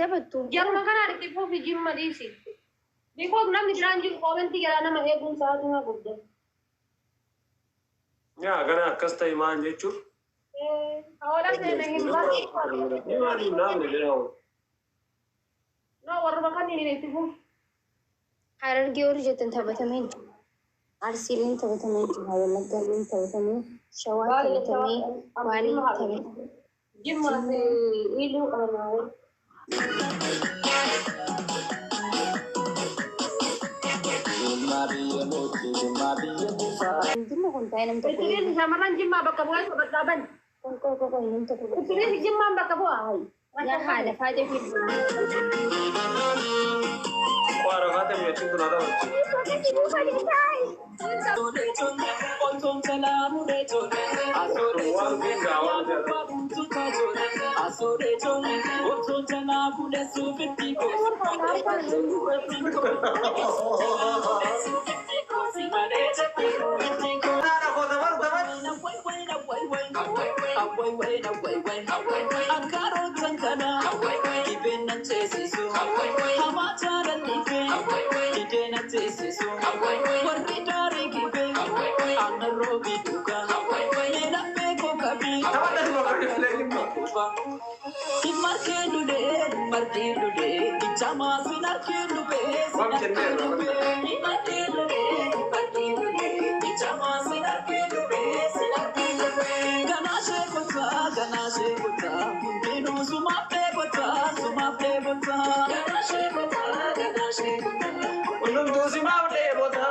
Taphattu. Jaruma kanaan itti fufi, Jimma dhiisi. Because namni biraan jiru koomentii jalaa nama eeguun sa'aatuma guddaa. Yaa gana akkas ta'e maal jechuun? Hawala seena hin barru. Ni maaliif naamni jedhamu? No, warruma kanneen itti fufi. Harargee warri jettan taphatamee jira. Arsiileen taphatamee jira. Wallaggalleen taphatamee, Shawaa taphatamee, Baaleen taphatamee. Jimma fi Iluu Oromoo. Jimma kun taa'ee nam tokko Itti dhiisi, shamarran Jimmaa bakka bu'aa taphadhaa bani. Kun qoy qoy qoy, nam tokko Itti dhiisi, Jimmaan bakka bu'aa hayi. Yaa haadha faatee fi Qo'a Arafaate mucattiin tun haa taphattu. Waan fiigaa waan jedhu. Haadha koo taphattu taphattu. Taphadhati bakka ijoollee Jimma. Waan kenneerra. Hundumtuu simaaf dheebota.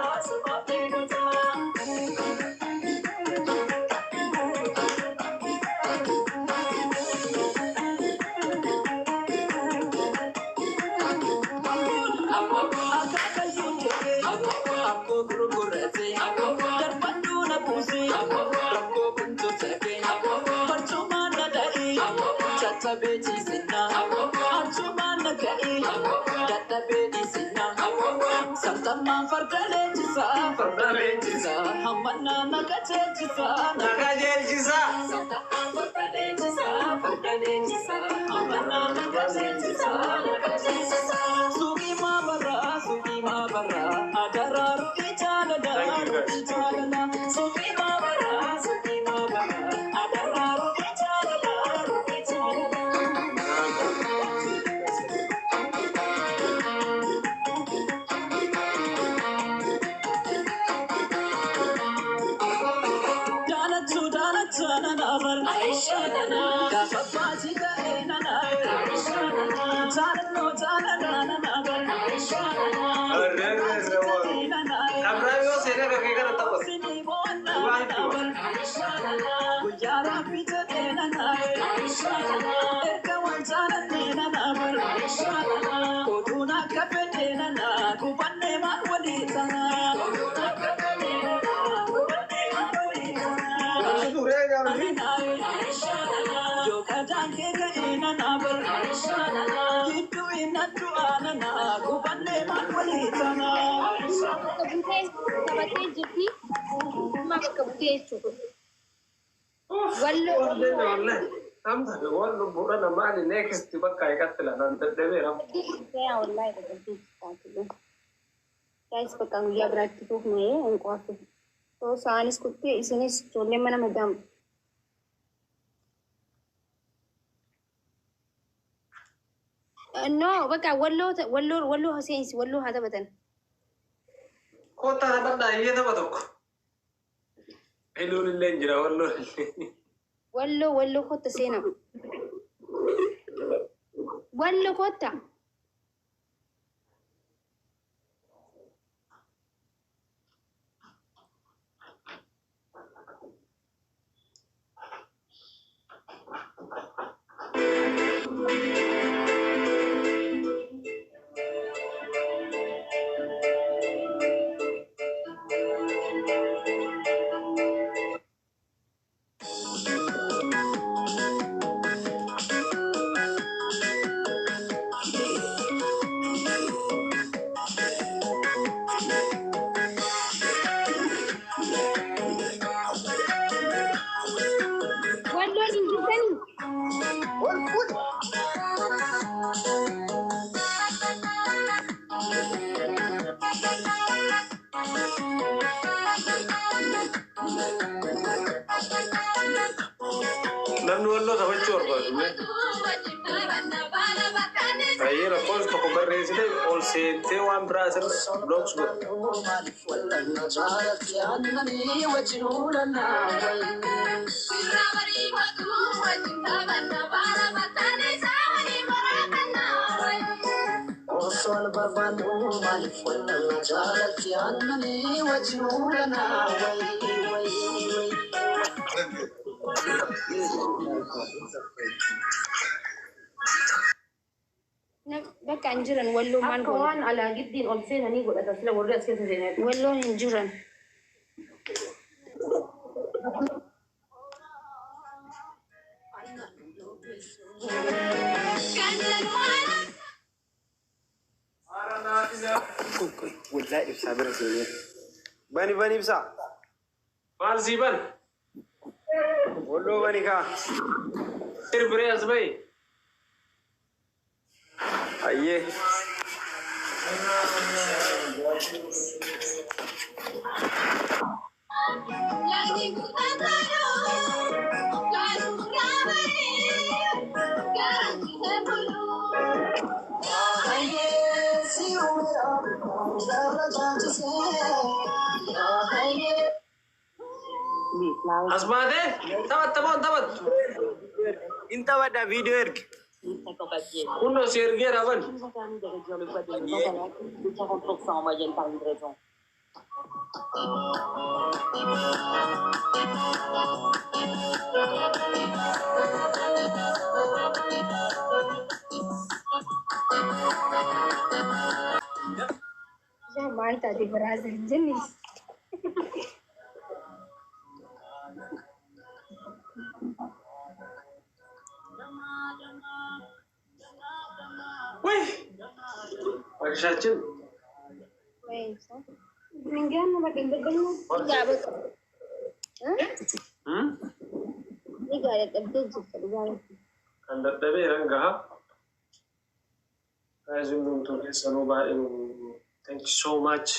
Farda leenjisaa, hammannaa naga jechisaa, Nagaa jeelchisaa. Farda leenjisaa, farda leenjisaa, hammannaa naga jechisaa, naga jechisaa. Suuqii maabarraa, suuqii maabarraa, adaraa ruqii jaalalaa, Thank you guys. ruqii jaalalaa. Suuqii maabarraa, suuqii maabarraa, adaraa ruqii jaalalaa, ruqii jaalalaa. Jaalachuu jaalachaa nana bar. Gaafa baasii ga'ee nana. Jaalannoo jaalalaa nana bar. Arreerreerre waan. Abrahaam yoo seenee bakkee kana taphatu. Sinii boonnaa nana bar. Guyyaa rabbi jedhee nana. Erga waan jaalannee nana bar. Oduun akka fedhee nana. Gubannee maal walii ta'a. Oduun akka fedhee nana. Gubannee maal walii ta'a. Namni turee gaafni. Yoo qadaan kee ka'ee nana bar. Gidduu inni du'aa nana. Gubannee maal walii ta'a. Bakka buutee taphattee jirti. Jimma bakka buutee jechuudha. Walloo. Wallahi. Amsa waan lubbuudha namaani next bakka eegattila nan dadhabeera. Yaa wallahi dadhabdee jirti. Guys, bakka guyyaa biraatti fufnee hin qo'atu. So isaanis kuttee isinis ijoollee mana madaam. No, bakka Walloo Walloo Walloo seensi, Walloo haa taphatan. Kottaa taphadhaa, iyyee tapha tokko. Iluun illee hin jira, Walloon illee. Walloo, Walloo kotta seenaa. Walloo kotta. barbaadu. Baay'ee lakkoofsa tokko barreessite ol seentee waan biraa asirra blocks godhu. Osoo barbaannu maaliif walnama jaalatti aannanii wajjin oolanaa wayii wayii wayii. Bakka hin jiran Walloon maal Akka goona? waan alaa giddiin ol seenanii godhata sila warri as keessa seenan. Walloon hin jiran. Wallahi ibsaa bira seenee. Bani bani ibsaa. Maal sii ban? Walloo bani kaa. Sirbiree as bahi. Ayyee. As baatee taphatta moo hin taphattu? In taphadha viidiyoo ergi. Kunnoo si ergeera ban. Ayyee. De 40% en moyenne par livraison. Maal taate Biraazil jennis? Wey! Bakishaachin. Mingaan bakka hin dadhabnu. Egaa bakka. Egaa dadhabdee jirta dhugaa. Kan dadhabee rangaha. Guys, hundumtuu keessanuu baay'ee thank you so much.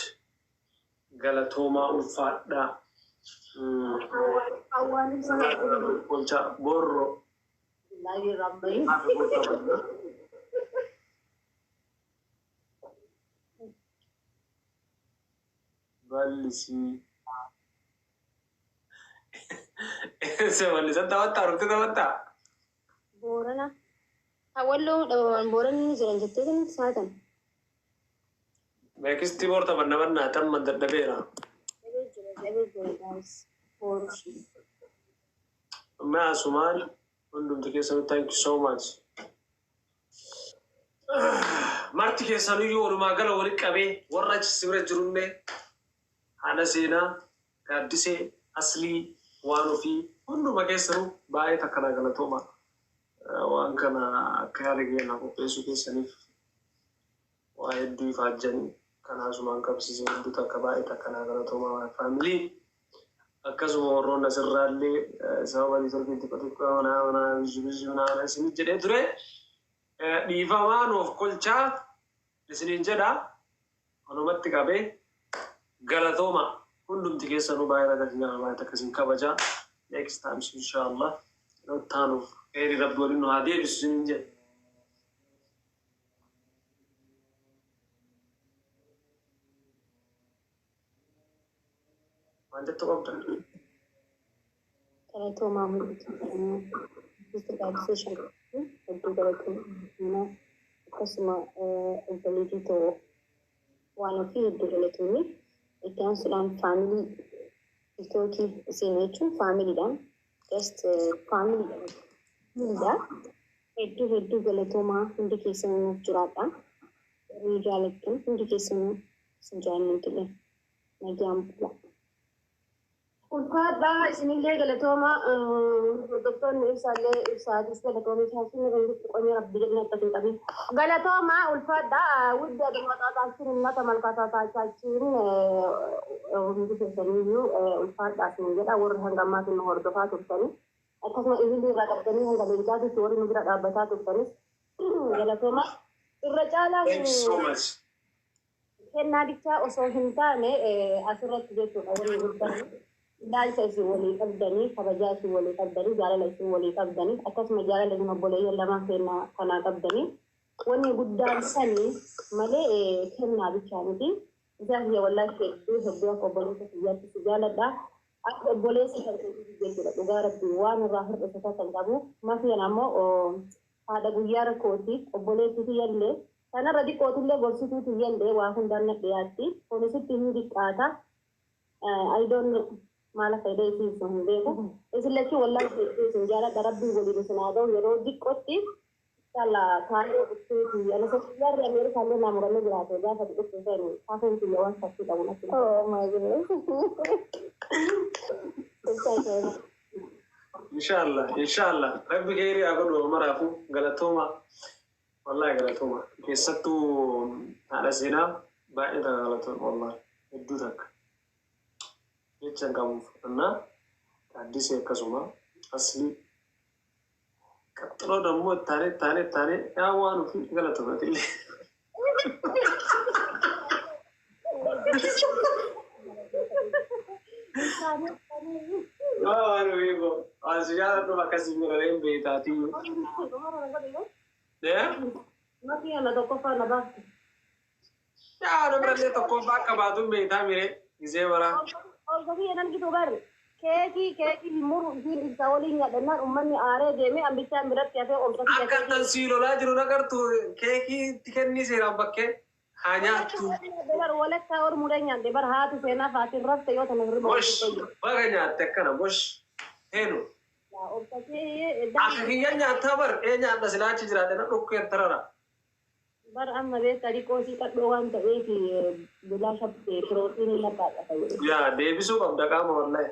Galatoomaa, ulfaadhaa. Olcha borro. Live Rambayi. Ballisii. Se ballisan taphattaa dhufte taphattaa? Boorana. Walloo dhabaman Booranni ni jiran jettee kan saatan. Next bor taphanna bannaa tamma dadhabeera. Dhabee jira, dhabee jira guys. Booru. Amma asumaan hundumti keessanuu thank you so much. Marti keessanuyyuu walumaa gala walitti qabee warra achi si bira jirullee, haadha seenaa, gaaddisee, aslii, waan ofii, hunduma keessanuu baay'ee takka naa galatooma. Waan kana akka yaada keenya qopheessuu keessaniif waa hedduu ifaajjanii kanaasumaan qabsiisee hedduu takka baay'ee takka naa galatooma family. Akkasuma warroonni asirraallee sababa networkiin xiqqoo xiqqoo naa naa bizu bizu naa isinit jedhee ture. Dhiifamaa nuuf kolchaa isiniin jedha. Walumatti qabee galatooma hundumti keessanuu baay'ee takka isin baay'ee takka isin kabajaa. Next time, inshallah, yeroo taanuuf kheyrii rabbi waliin nu haa deebisu isiniin jedha. Waan jettu qabda? Galatoomaa hundi keessanuu. Sister Gaaddisee Shankarii hedduu galatoomaa. Akkasuma obboleettii too waan ofii hedduu galatoomii. Itti aansuudhaan family TikTokii isin jechuun familydhaan, just familydha. Hedduu hedduu galatoomaa, hundi keessanuu nuuf jiraadha. Warri jaalattan hundi keessanuu isin jaallannu ture. Nagaan bulaa. Ulfaadhaa, isinillee galatooma. Hordoftoonni ibsaallee ibsaatis galatoomii taasisni kan jirtu qomee rabbi jedhina akka hin qabin. Galatooma, ulfaadhaa, ውድ አድማጮቻችን እና ተመልካቾቻችን hundi keessaniyyuu ulfaadhaa isin jedha. Warri hanga ammaatti nu hordofaa turtanii, akkasuma ililii irraa qabdanii hanga leencaatitti warri nu bira dhaabbataa turtanis galatooma. Irra caalaan Thank you so much. kennaa bichaa osoo hin taane asirratti jechuudha warri guddaan. Ilaalcha isin walii qabdanii, kabajaa isin walii qabdanii, jaalala isin walii qabdanii, akkasuma jaalala isin obboleeyyan lamaan kennaa kanaa qabdanii. Wanni guddaan sanii malee kennaa bichaa miti. Isaa kiyya wallaahi hedduu hedduu akka obboleessa kiyyaatti si jaaladha. Akka obboleessa kan keetii jechuudha. Dhugaa Rabbii waan irraa hir'ise kan qabu. Mafiyaan ammoo haadha guyyaa rakkooti. Obboleessi kiyyallee kanarra xiqqootillee gorsituu kiyyallee waa hundaan na dhiyaatti. Kunisitti hin xiqqaata. I don't know maal akka jedhee isin ibsu hin beeku. Isin lachuu wallaahi hedduu isin jaaladha. Rabbiin waliin isin haa ga'u yeroo xiqqootti. Inshallah kaayoo dhuftuuti. Ana xiyyaarri Ameerikaallee naa muramee jiraate gaafa dhuftu seenu kaafeen kiyya waan shakkii qabu natti. Oh my goodness. Inshallah, inshallah. Rabbi khairii haa godhu maraafu galatooma. Wallahi galatooma. Keessattuu haadha seenaa baay'ee takka galatooma wallahi. Hedduu takka. Jecha hin qabuuf. Innaa Gaaddisee akkasuma Aslii. Qaxxiloo dammoo ittaanee ittaanee ittaanee yaa waan ofii galatooma illee. Yaa waan ofii koo. Waan si jaaladhu akkasii godhanii beektaatiyyuu. Mafiyaan tokkoffaa na baafte. Yaa nama birallee tokkoffaa akka baatuun beektaa miree gisee maraa. Olga kiyya nan gitu bar keekii keekii hin muru isiin ibsa waliin nyaadhannaan uummanni aaree deemee ambichaan biratti hafee olga kiyya. Akka tan sii lolaa jiru nagartu keekii itti kennii seeraan bakkee haa nyaattu. Bar walakkaa ormuudhaan nyaadhe bar haati seenaa faatiin rafte yoo tana hirriba. Bosh baga nyaatte akkana bosh heenu. Olga kiyya Akka kiyya nyaattaa bar ee nyaadha silaa achi jiraadhe na dhukkeen tarara. Bar amma beektaa dhiqoo sii qadhoo waan ta'eef bilaasha pirootiinii naqaadha fayyadu. Yaa deebisuu qabda qaama wallahi.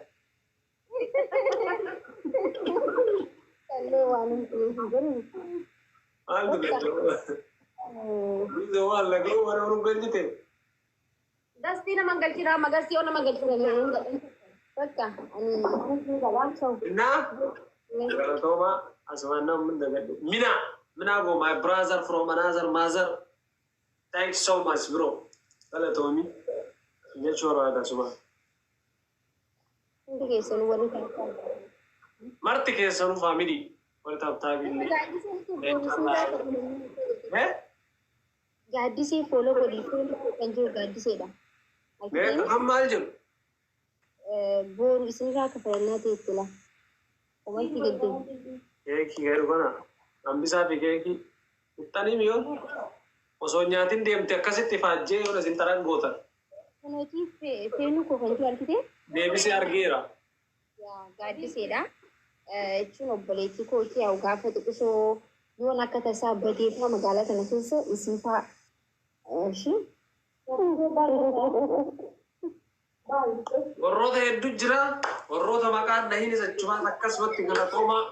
Kallee waan hin jennu. Maaltu beektu? Waan laguu warra urgeenjite. Dastii nama galchina amma gastii yoo nama galchina. Bakka ani Innaa galatooma asumaan nama hunda gadhu. Mina Mina go my brother from another mother. Thanks so much, bro. Galatoomi. Jechuu barbaada asumaan. Hundi keessanuu warri kan. Marti keessanuu family warri taphtaa. Eh? Gaaddisee follow godhi, follow kan jiru gaaddiseedha. Kan maal jedhu? Boru isinirraa kafalannaa ta'etti la. Wanti gaddeemu. Keekii garuu kana hambisaa fi keekii fixxanii mi'oon osoo nyaatin deemte akkasitti faajjee yoo isin taran gootan. Kunuutii feenuu koo kan jiru argite? Deebisee argeera. Gaaddiseedha. Jechuun obboleettii kootii haa gaafa xiqqisoo yoon akka tasaa badeefaa magaalaa kana keessa isiifaa. Ishii. Warroota hedduu jira. Warroota maqaan dhahiin isa achumaan akkasumatti galatoomaa.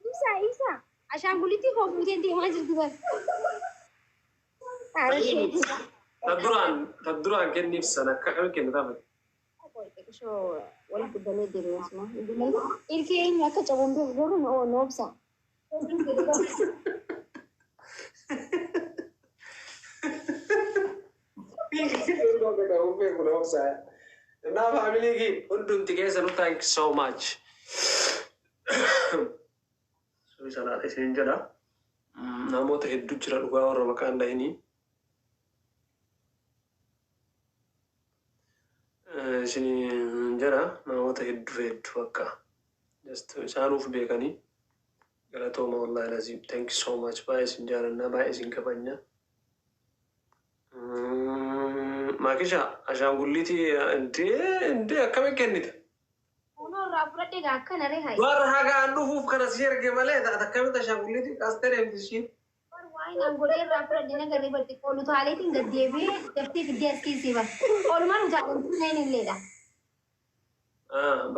Ibsaa, ibsaa. Ashaangulliitii koo fuutee deemaa jirti bara. Haara isheeti. Ta duraan kenniif sana akka kami kenna taphate. Xiqqisoo wal guddamee deemna asuma. Ilkee eenyu akka cabuun beeku garuu nu obsa. Naa family kii hundumti keessanuu thank you so much. Suwi salaata isin jedha. Namoota hedduu jira dhugaa warra maqaan dhahinii. Isin jedha namoota hedduu hedduu akka just isaanuuf beekanii galatooma wallahi laziim, thank you so much, baay'ee isin jaalannaa, baay'ee isin kabajna. Maakisha ashaangulliitii indee indee akkamiin kennite? Kunoo irraa fudhadhee gaa akkana ree hayi. Warra hagaan dhufuuf kana si erge malee akkamitti ashaangulliitii qaastee deemti ishiin? Waan aangolee irraa fudhadhee nagarree badde olu taaleetiin gad deebi'ee daftee fiddee as keessee bara. Oolumaan utaaleen tunneen illeedha.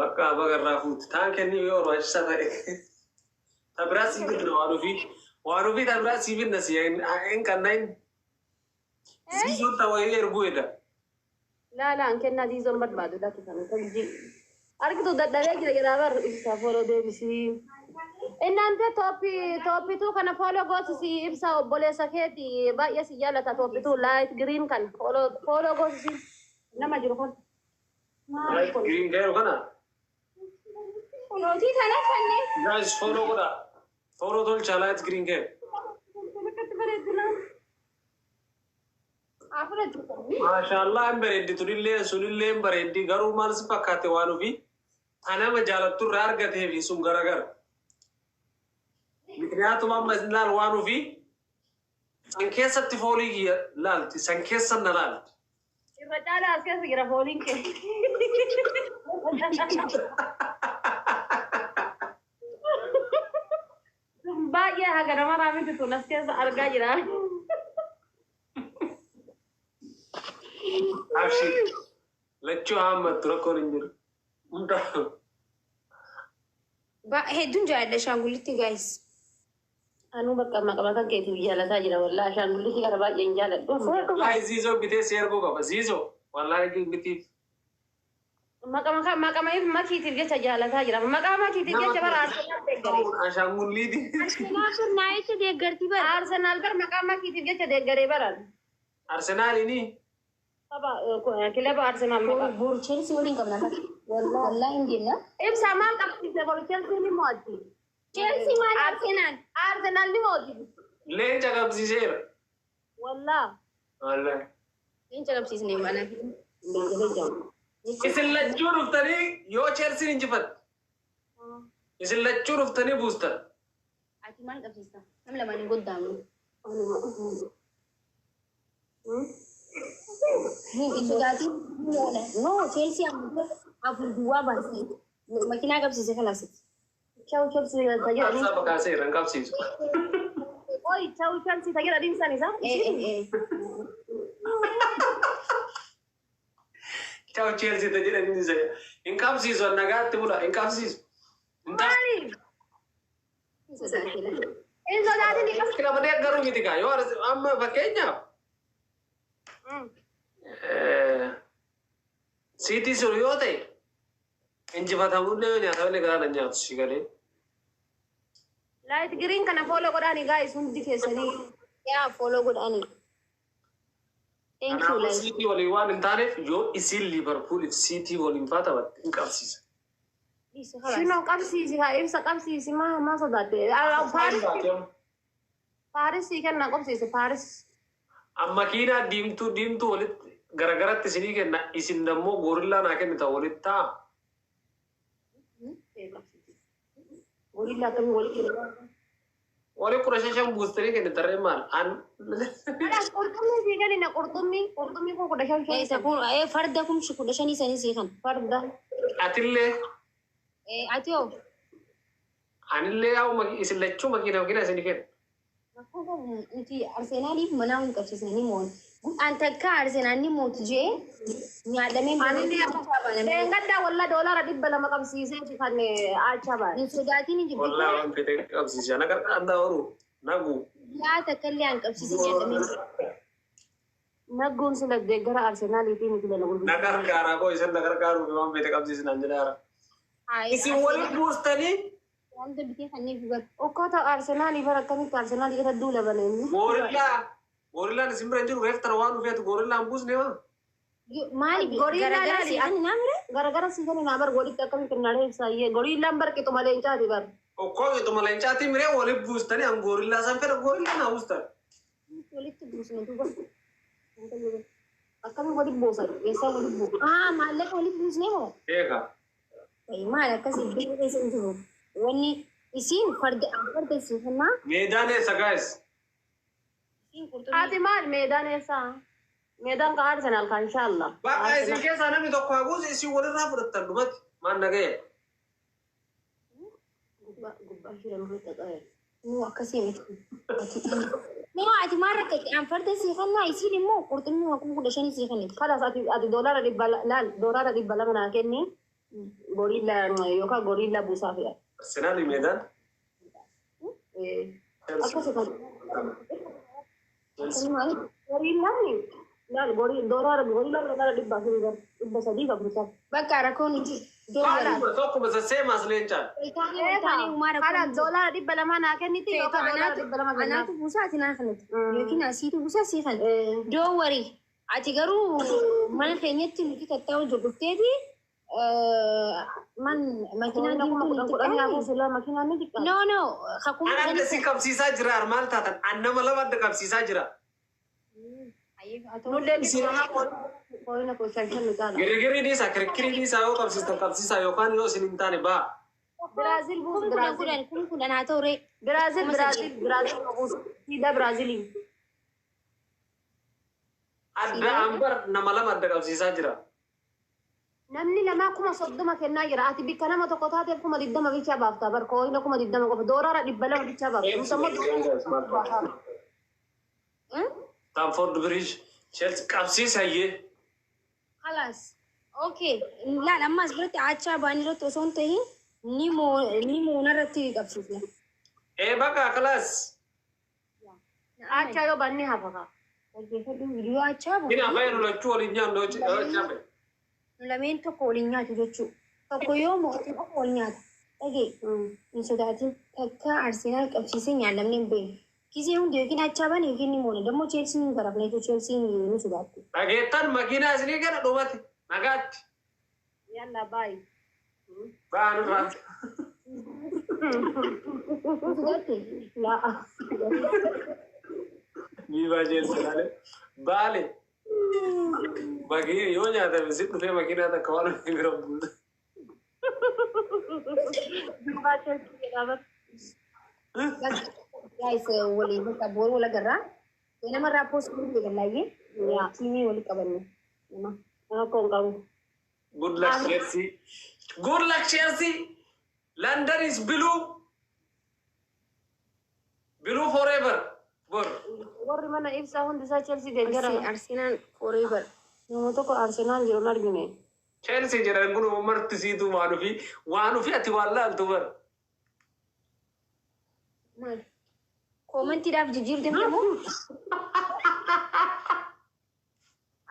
Bakka baga irraa fuuti. Taan kennii yoo barbaachisaa ta'e. Ta biraa sii finna waan ofii. Waan ofii ta biraa sii finna si hin kannain. Ziizoon ta wayii erguu edda. Laalaan kennaa ziizoon barbaadu lakkisanii kan argitu dadhabee jira jedhaa bar ibsa follow deebisii. Innante tooppituu kana follow goosisii, ibsa obboleessa keeti baay'ee si jaalata, tooppituu light green kana follow goosisii nama jiru kun. Light green garuu kana. Kunootii tana kanneen. Guys, follow godha. Follow tolchaa Light Green kee. Akkatti bareeddu laal. Afuratu. Maashaallah, hin bareeddi tunillee, sunillee hin bareeddi. Garuu maal si fakkaate, waan ofii ta nama jaalattu irraa argatee fi sun garagara. Mikniyaatuma amma isin laal, waan ofii san keessatti foolii kiyya laalti, san keessa na laalti. Irra caalaa as keessa jira fooliin kee. Baay'ee haga nama raamiti tun as keessa argaa jira. Abshir. Lachuu hammattu, rakkoon hin jiru. Hunda. Hedduun jaalladha ashaangullitti, guys. Anuu bakka maqaa kan keetiif jaalataa jira, wallaahi ashaangullitti kana baay'ee hin jaaladhu. Wallaahi ziizoo bitee si erguu qaba. Ziizoo. Wallaahi bitiif. Maqaa makiitiif jecha jaalataa jira. Maqaa makiitiif jecha bara Arsenaal deeggare. Ashaangulliiti. Arsenaal sun naa jecha deeggartii bara. Arsenaal bar maqaa makiitiif jecha deeggaree baran. Arsenaaliini. Tapha kilaba Arsenaal maqaa. Boru Chelsea waliin qabna. Wallaahi hin deemna. Ibsa, maal qabsiise? Boru Chelsea ni mo'atti. Chelsea maal, Arsenaal? Arsenaal ni mo'atti. Leenca qabsiiseera. Wallaa. Wallaahi. Leenca qabsiisne mana. Isin lachuu dhuftanii yoo Chelsea injifatte. Isin lachuu dhuftanii buustan. Ati maal qabsiista? Nam lamaan hin goddaamnu. Hin sodaatin. No, Chelsea amma 4-0 baasee. Makiinaa qabsiise kalaasatti. Ciao Chelsea tajaajila. Saba kaaseera, hin qabsiisu. Oi, ciao Chelsea tajaajila adiinsan isaa. Ciao Chelsea jedhanii isa. Hin qabsiisu, nagaatti bula, hin qabsiisu. Hin ta'a. Maaliif? Hin sodaatin. Hin sodaatin, ni qabsiisa. Kilaba deeggaruu miti kaa, yoo amma fakkeenyaaf Siitii sun yoo ta'e injifatamullee yoo nyaatamillee garaa na nyaatu si galee. Light Green kana follow godhaani, guys, hundi keessanii. Yaa, follow godhani. Thank you. Kanaafuu Light. Siitii waliin waan hin taaneef, yoo isiin Liivarpuuliif Siitii waliin faa taphatte hin qabsiisa. Shinoo qabsiisi haa, ibsa qabsiisi, maa maa sodaatte? Paaris Paaris kenna, qabsiisi Paaris. Amma makiinaa diimtuu diimtuu walitti garagaratti isinii kenna, isin dammoo goorillaa naa kennita, walitti ta'a. Gorilla akkamii walitti kenna? Wali 15 buustanii kennitan ree, maal? An Qurxummii sii kennina, qurxummii, qurxummii kun 15 shan. Isa kun farda kumshi 15 sanii sii kan. Farda. Atillee. Ati hoo? Anillee yaa'u isin lachuu makiina makiina isinii kenna. Rakkoo qabu, nuti Arsenaaliif manaa hin qabsiisanii mo'an. An takka Arsenaal ni mootu jee nyaadhamee. Leengaddaa walla doolaara 200 qabsiisee kan acha baane. Hin sodaatin, hin jibbu. Wallaa waan fedhe qabsiisa. Na qarqaran ta'uu nagu. Yaa, takka illee an qabsiisee nyaadhamee. Nagguun sila deeggara Arsenaaliitiin miti lala. Na qarqaaraa koo, isin na qarqaaruuf waan fedhe qabsiisnaan jedhaara. Isin waliin buustanii. Wanta bitee kanneen fi bar. Ukkota Arsenaalii bara akkamitti Arsenaalii irra duula baneenni. Goorillaa. Goorillaan isin bira hin jiru, reeftara waan dhufeetu goorillaan buusne maa. Maali? Gorillaa garagara laali. si ani naa mire? Garagara si kan naa bar walitti akkamitti na reebsaayyee, gorillaan bar qixuma leencaati bar. Okkoo qixuma leencaatii miree, waliin buustanii an goorillaa san fedha, goorillaa naa buustan. Walitti buusne duuba. Akkamiin walitti buusan? Eessaa walitti buusan? Ah, maallaqa walitti buusne moo? Eega. Wayi, maal akkasii biyya keessa hin jiru. Wanni isiin farda, farda isiin kennaa. Meedaan eessa, guys? Isiin qurxummii. Ati maal, meedaan eessaa? Meedaan ka Arsenaal ka inshaallah. Bakka isin keessaa namni tokko haa buusu, isin walirraa fudhattan dhumatti. Maal nagaya? Gubbaa gubbaa shira nurratti qabe. Nu akkasii miti. Nu ati maal rakkate? An farda sii kennaa, isiin immoo qurxummii waa 15,000 sii kenniti. Kalas, ati doolaara dhibba laal, doolaara 200 naa kenni. Gorilla yookaan gorilla buusaa fe'a. Arsenaal meedaan. Akkasuma gorillaan laal doolaara gorillaan doolaara 400 gar 340. Bakka rakkoon nuti doolaara. Tokkuma sasseemaas leencaan. Taanee uumaa rakkoon Kalas, doolaara 200 naa kenniti yookaan doolaara 200 kennaa. Anaatu buusaa, ati naa kenniti. Yookiin asiitu buusaa, sii kenna. Don't worry. Ati garuu mana keenyatti nuti tattaa'u jiru dhufteeti. Man makiinaan Kuma diimtuun 10 itti 10 qabe. Hafu silaa makiinaan ni xiqqaata. No, kakuma An adda si shanii. qabsiisaa jira, maal taatan? An nama lama adda qabsiisaa jira. Nullee dhiifamaa kooyina koo shan shan nu caala. Girgirii dhiisaa, kirkirii dhiisaa, yoo qabsiistan qabsiisaa yookaan yoo isin hin taane baa. Biraazil buusu. 10,000 Biraazil. 10,000 10,000 haa ta'u ree. Biraazil. 8,000. Biraazil, Biraazil buusu. Siidaa Biraazilii. Adda ambar nama lama adda qabsiisaa jira. Namni lamaa 30,000 kennaa jira. Ati bikka nama tokko taateef 20,000 bichaa baafta. Bar kooyina 20,000 qofa. Doolaara 200 bichaa baafta. Nuti ammoo Stamford Bridge, Chelsea qabsiisa hayyee. Khalaas. Okay. Laal, ammas biratti achaa ba'anii irratti osoo hin tahin ni moona irratti qabsiisna. Ee, bakka kalaas. Achaa yoo banni hafa kaa. Dhaggeeffadhu, viidiyoo achaa Bina bu'u. baay'ee nu lachuu waliin nyaannu hojii. Nu lameen tokko waliin nyaatu jechuudha. Tokko yoo mo'ate qofa wal nyaata. Dhagee, hin sodaatin, takka Arsenaal qabsiisee nyaalamne hin beeknu. Gisee hundi yookiin achaa bane yookiin ni moona. Dammoo Cheelsiin hin garafne jechuudha. Cheelsiin ni sodaatti. Dhageettan, makiinaa isinii gara dhumate nagaatti. Yalla, baay'ee. Ba'an irraa. Hin sodaatte? Laa. Viva Chelsea laale. Baale. Makii yoo nyaatame si dhufee makiinaa takka waan bira buuta. Durbaa Chelsea jedhama. Guys, waliin bakka boru wal agarraa. Namarraa post godhuu eegallaayyee. Tiimii walii qabanne. Nama. Rakkoo hin qabu. Good luck, Chelsea. Good luck, Chelsea. London is blue. Blue forever. Bor. Warri mana ibsaa hundi isaa Chelsea deeggara. Arsenal forever. Nama tokko Arsenaal jiru hin argine. Chelsea jedhan kun marti siituu waan ofii ati waan laaltu bar. Maal? Koomentiidhaaf jijjiirte moo?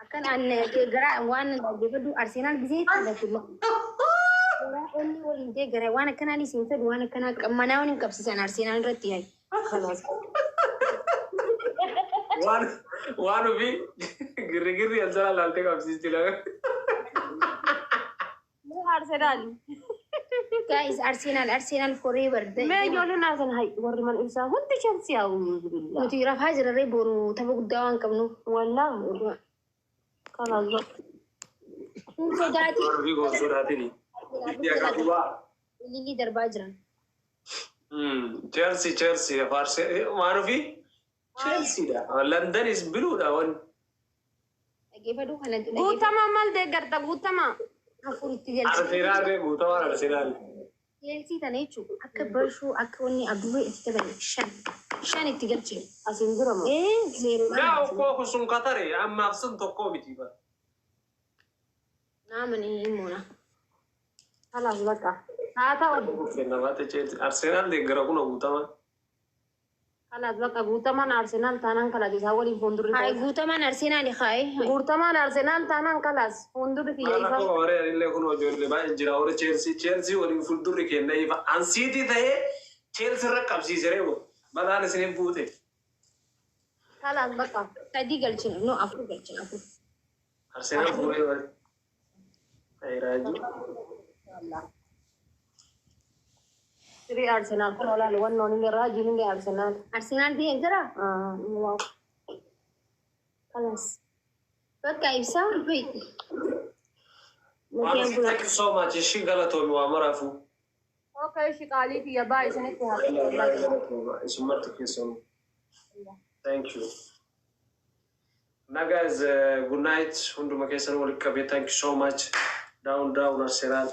Akkan an gara waan dhaggeeffadhu Arsenaal gisee taphatu. Garaa onni waliin deeggara, waan akkanaan isin fedhu, waan akkanaa manaa waliin qabsiisan Arsenaal irratti yaa'e. Waan ofii girri girri al jala laaltee qabsiisti laga. Mee Arsenaal. Guys, Arsenal, Arsenal forever. Mee ijoolleen Arsenaal hay warri mana ibsaa hundi Chelsea, a'uuzu billah. Nuti rafaa jirarree, boru tapha guddaa waan qabnuuf. Wallah. Kanaaf Hin sodaatin. Waan ofii goon sodaatini. Biyya kakubaa. Ililii darbaa jiran. Chelsea, Chelsea, Farse waan ofii Chelsea dha. London is blue dha wanni. Dhaggeeffadhu kana. Guutamaa maal deeggarta, guutamaa? Afuritti galchee. Arsenaal guutamaan Arsenaal. Chelsea tana jechuun akka barshuu akka wanni abdurree itti taphanne shan. Shan itti galchee. Asiin jira moo? Ee, zeeroo. Yaa okkoo sun katare ammaaf sun tokkoo miti bara. Naamani himoona. Kalaas bakka. Haa ta'u. Kenna Chelsea Arsenaal deeggara kun guutamaan. Kalaas bakka, guutamaan Arsenaal taanaan kalaas isaa waliin fuuldurri. Haa, guutamaan Arsenaal kaa'ee. Guutamaan Arsenaal taanaan kalaas fuuldurri kiyya Maal ifa. rakkoo qabaree anillee kun ijoollee baay'ee jira warri Chelsea, Chelsea waliin fuuldurri kenna ifa. An Siitii ta'ee Chelsea irra qabsiise reebu. Balaan isiniif buute. Kalaas bakka. Sadii galchina. No, afur galchina, afur. Arsenaal fuudhee bari. Raajii. Sirii Arsenaal kun olaanu wannoon inni raajiin inni Arsenaal. Arsenaal biyya jira? Kalaas. Bakka ibsaa bai. Thank you so much. Ishii galatoomi waa maraafuu. Okay, ishii qaalii kiyya baay'ee isinitti haa. Isumatti keessanuu. Thank you. Na guys, good night. Hunduma keessan walitti qabee thank you so much. Down down Arsenal.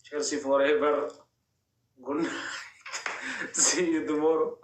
Chelsea forever. Good night. See you tomorrow.